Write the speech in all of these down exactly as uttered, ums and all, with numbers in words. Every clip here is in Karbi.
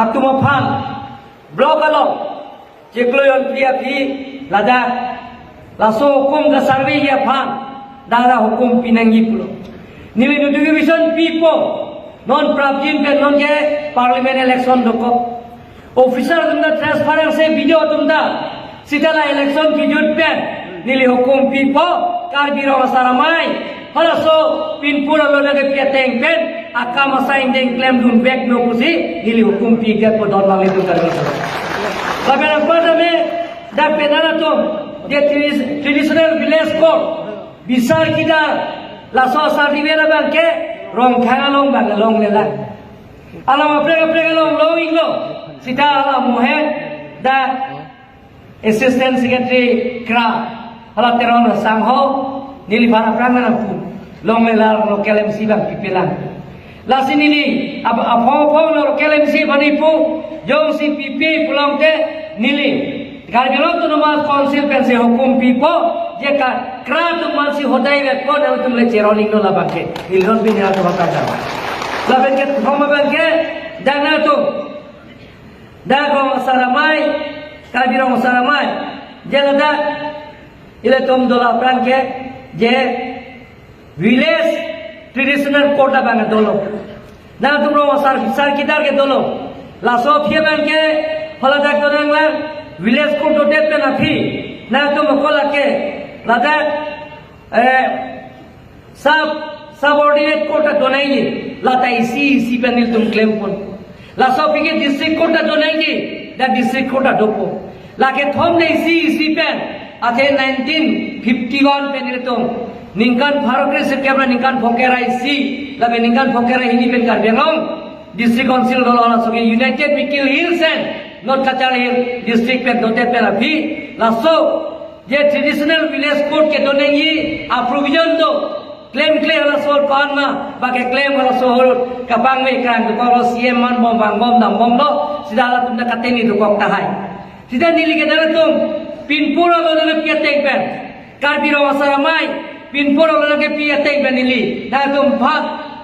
atum aphan block along chiklo jon pi aphi ladak laso hukum kaserve aphan dara hukum pinangji pulo. Neli notification pipo, non prapjin pen non ke parliament election dokok. Officer atum ta transfer ang se video atum ta sita la election kejut pen neli hukum pipo, Karbi Rong Asar Amei halaso pinpur alona kepi ateng pen akam asai ingdeng klemdun vek no pusi neli hukum pi ke po don wang itu kali. Lapen apa namanya dak pen atum dia tradi- traditional village court bisar kita laso asar di vera bangke Rongkhang along bang along lelang. Alam aprek aprek along long inglo sita alam muhe dak Assistant Secretary kra hala Teron Sangho neli para prang na pu long le la local M C bang pipelang. Lasi neli ap- aphong aphong local M C bani pu jongsi pipe pulote neli Karbi Anglong Autonomous Council pensi hukum pipo je ka kra atum mansi hodai vekpo nangtum le cheroning lo labangke. Neli non bin ya to kata. Lapen ke thoma bangke dana tu Dak Rong Asar Amei, Karbi Rong Asar Amei, je ladak ilitum dola apran ke je village traditional court abang dolo. Nangtum Rong Asar Bisar Kidar ke dolo. Laso aphi abangke haladak donang lang village court dodet pen aphi. Nangtum akola ke ladak eh, sub subordinate court ta donangji, lata isi isi pen nelitum klempon. Laso aphi ke district court ta donangji, dak district court ta dopo. Lake thom le isi isi pen, athe nineteen fifty-one pen nelitum ningkan pharo kre sirkep ra ningkan phongkre ra isi, lapen ningkan phongkre ra hini pen Karbi Anglong District Council dolo laso ke United Mikir Hills and North Cachar Hill District pen dodet pen aphi, laso je traditional village court ke donangji aprovision do klemkle halaso ahut ko-an ma ba keklem halaso ahut kapangve krang dokok lo, C M man bom vangbom dambomlo sita halatum ta kateni dokok tahai. Sita neli ke daratum pinpur alona kepi ateng pen Karbi Rong Asar Amei pinpur alona kepi ateng pen neli nangtum aphan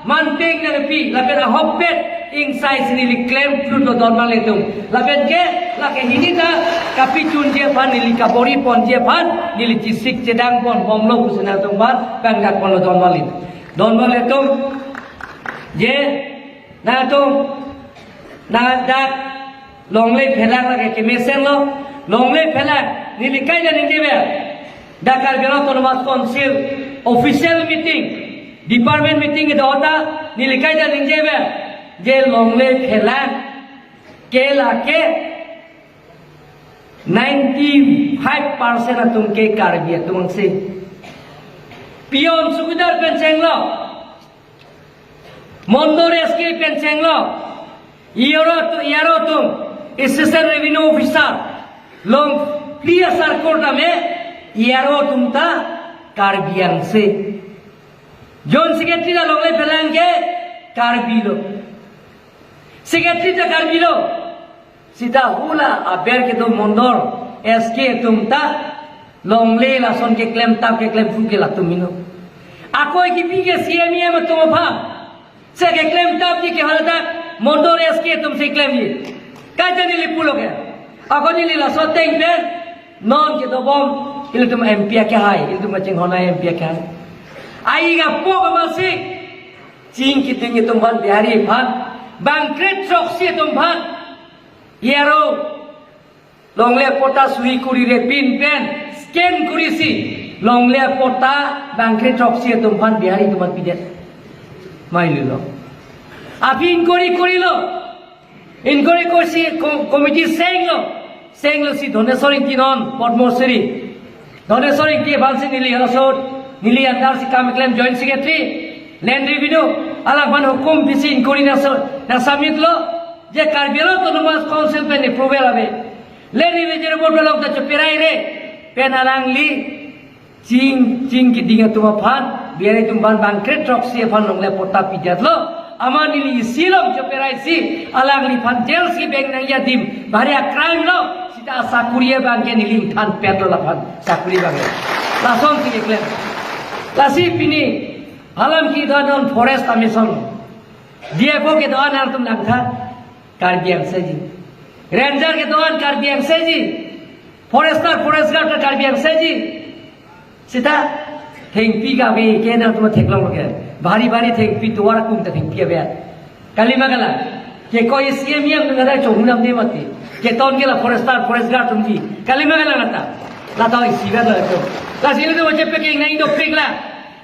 manpeng nangpi lapen ahokpet ingsai si neli klemplut lo don wang ilitum. Lapen ke lake hini ta kapichunji aphan neli kaboriponji aphan neli chesik chedangpon bomlo pusi nangtum aphan pangdakponlo don wang ilitum. Don wang ilitum je nangtum na dak longle phelang lake kemesen lo, longle phelang neli kaita ningje ber. Dak Karbi Anglong Autonomous Council official meeting, department meeting kedo ta neli kaita ningje ber je longle phelang ke lake ninety-five percent atum ke Karbi atum angse. Peon sukudar pen chenglo, Mondol S K pen chenglo, E R O atum, E R O atum, Assistant Revenue Officer, long clear circle tame, E R O atum ta Karbi angse. Joint Secretary ta longle phelang ke Karbi lo. Secretary ta Karbi lo. Sita hula aber kedo Mondol S K atum ta longle lason keklem tap keklem pu ke latum helo. Ako kipi ke C M E M atum aphan. Se keklem tapji ke haladak Mondol S K atum si klemji. Kaita neli pulo ke. Ako neli laso ateng pen non kedobom ilitum M P akehai, ilitum kachinghon M P akehai. Ai ga po ka masik. Ching kiting atum aphan Bihari aphan. Bangkret throksi atum aphan. E R O longle patta sui kuri re pin pen scan kuri si longle patta bangkret throksi atum aphan Bihari atum aphan pidet. Mai lilo. Aphi inquiry kurilo. Inquiry kurisi ko- committee senglo. Senglo si Dhoneswar Ingti non Padma Shri. Dhoneswar Ingti aphan si neli halaso neli under si kam keklem Joint Secretary, Land Revenue, alangphan hukum pisi inquiry nangso- nangsubmit lo. Je Karbi Anglong Autonomous Council pen approval ave. Land Revenue Board along ta choperai re. Pen alangli ching ching kiting atum aphan, Bihari atum aphan bangkret throksi aphan longle patta pidetlo. Amat neli isi along choperai si alangliphan jail si beng nangji adim bhari a crime lo. Sita asakuri abangke neli ingthan petlo laphan sakuri abangke. Lason si keklem. Lasi pini alam kedo-an non Forest Commission. D F O kedo-an nangtum langtha. Karbi angseji. Ranger kedo-an Karbi angseji. Forester, forest guard ta Karbi angseji. Seta thengpi kave ke nangtum theklong lo ke. Bhari bhari thengpi, tovar akum ta thengpi ave. Kali ma kalang? Ke koi C M E M nang ada chonghunam de mati. Keton ke la forester, forest guard atumji. Kali ma kalang anta? La ta isi kan la to. Lasi ilitum chepakeng nangji dopik la.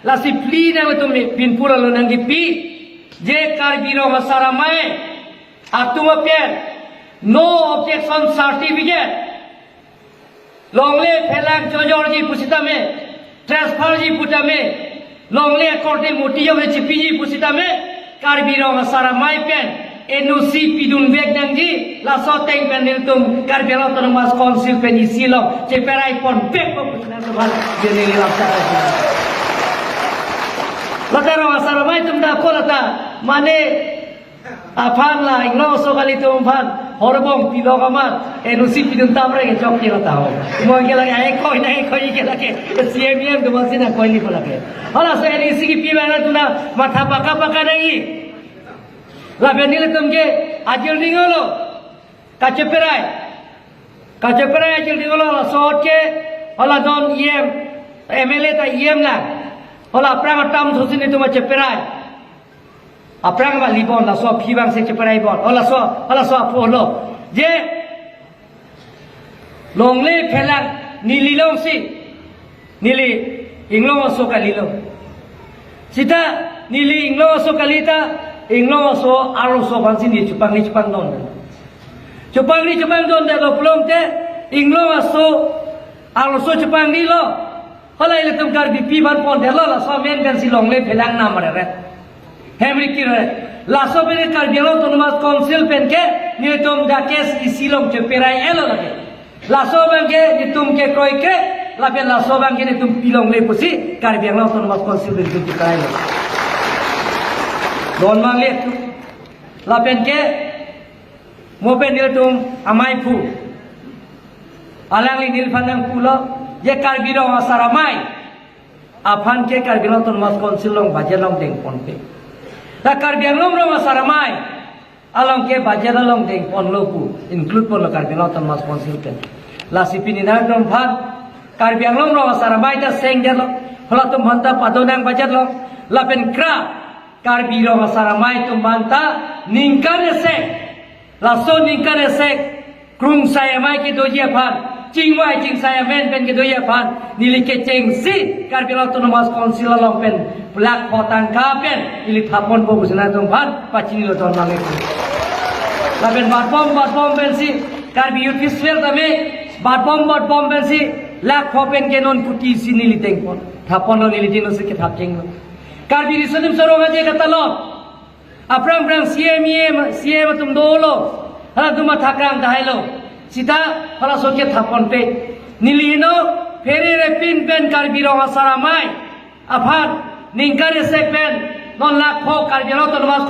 Lasi plea nangtum pinpur alo nangkipi. Je Karbi Rong Asar Amei atum apian no objection certificate, longle phelang chojorji pusitame, transferji putame, longle korte moti jong chepiji pusitame, Karbi Rong Asar Amei pen N O C pidun vek nangji, laso ateng pen nelitum Karbi Anglong Autonomous Council pen isi along cheperai pon vek po pusi nangtum aphan jene lam sa. La ta Rong Asar Amei atum ta ko la ta, mane aphan la Inglong aso kali atum aphan horbong pilok amat N O C pidun tamre ke chok ke la ta ho. Mo ke la ke ai koi na ai koi ke la ke C M E M atum si nangkoi ni ko la ke. Hala so N O C kipi abang nangtum ta matha paka paka nangji. Lapen nelitum ke ajil dinglo. Kacheperai. Kacheperai ajil dinglo, laso ke hala don E M, M L A ta E M na. Hala aphrang atam sosi nelitum cheperai. Aphrang ba libon, laso aphi abang si cheperai bon. O laso, o laso aphulo. Je longle phelang neli longsi, neli Inglong aso kalilo. Seta neli Inglong aso kali ta, Inglong aso arloso aphansi neli chepangri chepangdon. Chepangri chepangdondetlo pulote, Inglong aso arloso chepangrilo. Hala ilitum Karbipi aphan pondetlo, laso amen pensi longle phelang nam rere. Hem rikir re. Laso pen Karbi Anglong Autonomous Council pen ke nelitum dak ke isi along cheperai-etlo lake. Laso abang ke nelitum ke kroikre, lapen laso abang ke nelitum pilongle pusi Karbi Anglong Autonomous Council pen nelitum cheperai-etlo. Don mangle. Lapen ke mo pen nelitum amei aphu. Alangli neliphan nangpulo, je Karbi Rong Asar Amei aphan ke Karbi Anglong Autonomous Council along budget along dengponpe. Ta Karbi Anglong Rong Asar Amei along ke budget along dengponlo pu, include ponlo Karbi Anglong Autonomous Council pen. Lasi pini nangtumphan Karbi Anglong Rong Asar Amei ta sengdetlo, halatum aphan ta padonang budget along, lapen kra Karbi Rong Asar Amei atum aphan ta ningkan esek, laso ningkan esek krungsai amei kedoji aphan, chingvai chingsai amen pen kedoji aphan, neli kechengsi Karbi Anglong Autonomous Council along pen lakh pho tangka pen neli thaponpo pusi nangtumphan pachinilo don mangle. Lapen batbom batbom pensi Karbi Youth Festival tame batbom batbom pensi lakh pho pen ke non kuti isi neli dengpon. Thaponlo neli dino si kethap chenglo. Karbi Riso Nimso Rong Aje katalon. Aphrang aphrang C M, E M, C M atum dolo. Halatum mathakrang tahailo. Seta halaso ke thaponpe. Neli heno phere repin pen Karbi Rong Asar Amei aphan ningkan esek pen non lakh pho Karbi Anglong Autonomous